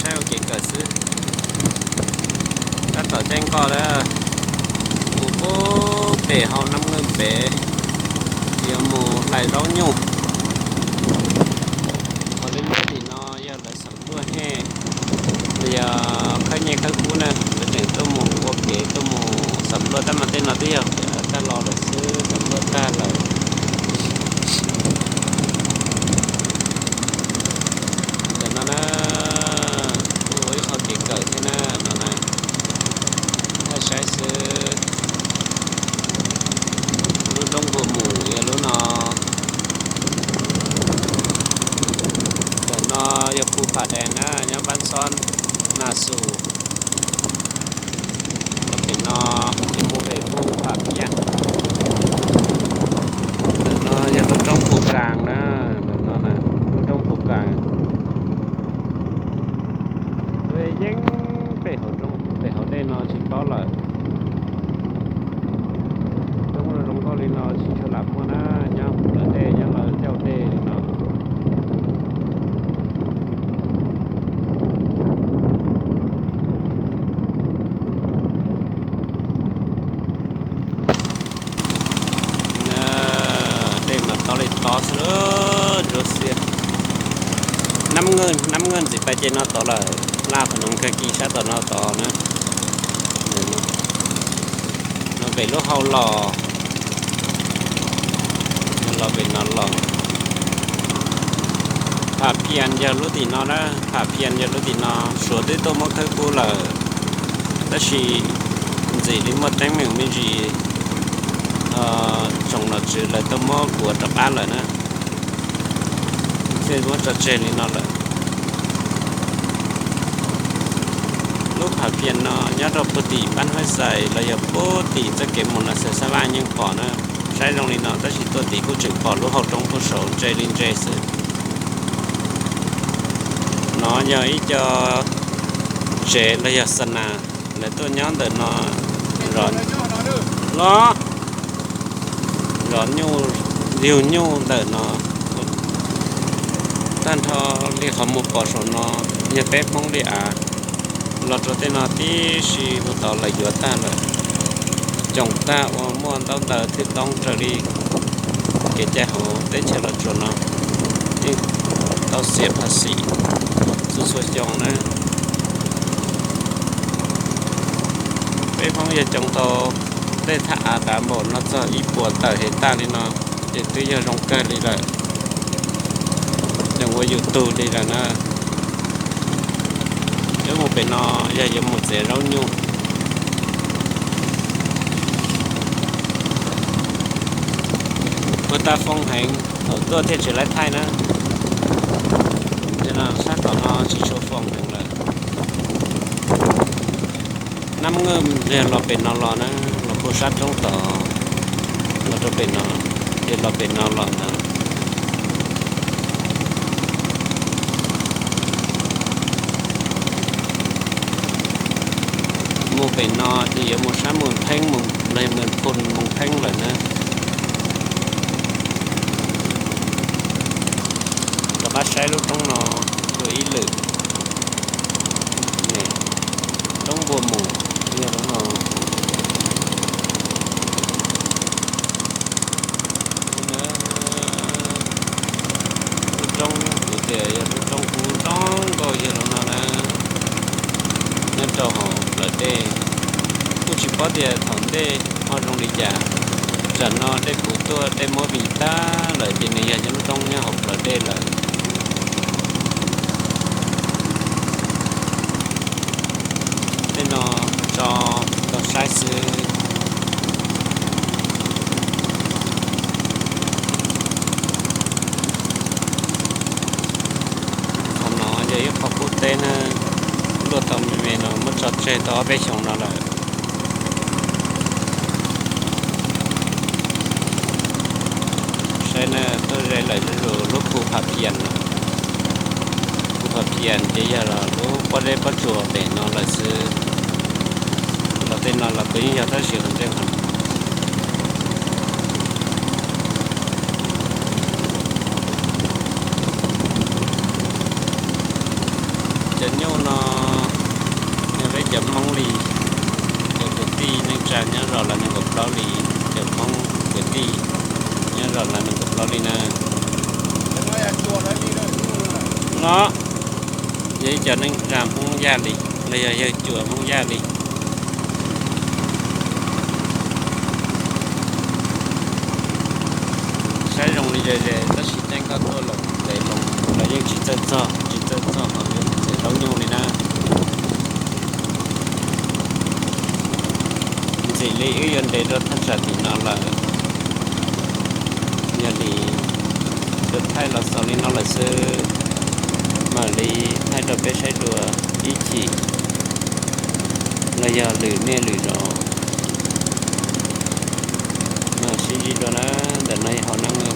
Saib ua kev kawm xwb. Tab tom caij nkoj lawm, mus pem hauv Nab Nwj pem, yuav mus hlais zaub nyuj. Qhov lub lub tim no yog lawv xam luaj hej, los yog khawb nyiaj khawb kub na, lawv tseem tuaj mus ua kev tuaj mus xam luaj, tab mas tej no twb yog tag los lawm xwb, xam luaj tag lawm. Ntawm no na, kuj ua ib qho kev kawm thiab na no na. Thaj saib xwb. Lub roob Npua Mus yog lub no. Ntawm no yog Phu Pham Dees na, nyob Npab Xob, Nas Xus. Pem no ces mus pem Phu Pham Phiaj. Ntawm no yog lub roob Phu Kaas na, ntawm no lub roob Phu Kaas. Yeej pem hauv roob, pem hauv dej no tsis paub lawm. Roob zoo nkauj li no tsis tshua lam muaj na, nyob plawv dej, nyob lawv cauj dej li no. Dej mas tob li tob xwb, ntsuab xiab. Nab Nwj, Nab Nwj ntxiv pais ces no tod lawm, laj qhov no kag kis sab tom no tod na. No pem lub hau los, los pem no los. Pham Phias yog lub tim no na, Pham Phias yog lub tim no, Suav twb tuaj muab khawb kub lawm, tab sis ntxim li muaj teeb meem me ntsis, tsoom nom tswv lawv tuaj muab kuav rov qab lawm na, thiaj muab tso tseg li no lawm. Lub Pham Phias no nyob rau puag tim Npab Hab Xais los yog puag tim txoj kev mus Nas Xais Xab Vaj yeej pom na. Saib zoo li no tab sis tuaj tim kuj tseem pom lub hauv roob puag saud ntse li ntse xwb. No yog ib co tsev los yog xa nas, lawv tuaj nyob ntawm no, los zov nyuj, yug nyuj ntawm no. Tag nrho li qhov muag pom saum no yog peb Hmoob li av, los rau tej no tib si hu tod lawm yuav tag lawm. Coom tag ua muaj ntaub ntawv thwj toob raws li kev cai hauv teb chaws Los Tsuas no, yeej tau xiam phas xim txhua txhua xyoo na. Peb Hmoob yog coob tau tej thaj av dav npaum no txog ib puas tawm hev tag li no, ces twb yog zoo kawg li lawm, yeej ua yus tug li lawm na. Yuav mus pem no yog yuav mus txiav zaub nyuj. Puag ta foo heev, thaum tuaj thiaj tsis laib thaij na. Sab tom no tsis tshua foo heev lawm. Nab Nwj los pem no los na, los puag sab roob tod, los rau pem no, ces los pem no los ntawd. Mus pem no ces yuav mus sab Moos Pheeb, Moos Pheeb lawm na. Rov qab saib lub roob no dua ib lwm. Roob Npua Mus yog lub no. Lub roob kuv tias yog lub roob kub zoo nkauj yog lub no na, nyob rau hauv plawv dej. Kuj tsis paub tias thaum ntej ho zoo li cas. Tsam no dej puv tuaj dej muab vim tag lawm ces nws yog lub roob nyob hauv plawv dej lawm. Tej no tso tau saib xwb. Qhov no yog ib qho qub teb na, luaj tau me me no muab tso tseg tau ob peb xyoos no lawm. Saib na, tuaj ze lawm zuj zus lub Phu Pham Phias no. Phu Pham Phias ces yog lub pob zeb pob tsuas pem no lawm xwb. Los tej no los kuj yeej yog tab sis qhov ntseeg. Cov nyuj no Nyob zoo los nees nkaum plaub li, cov Hmoob kwv tij, nyob zoo los nees nkaum plaub li na. No yog ib co neej tsa Hmoob Yaj li, los yog yawg cuas Hmoob Yaj li. Saib zoo li ze ze tab sis tseeb koj tuaj lawm ntev loo los yeej tsis txawj txog, tsis txawj txog hauv yawg txawm zaub nyuj li na. Ntxim li wb yuav nres rau thaj tsam tim no lawm. Yog li, thaij los xaus li no lawm xwb, mam li thaij rau peb saib dua ib chim, los yog lwm niaj lwm zaus mam sib ntsib dua na. Ntawm no yog hauv Nab Nws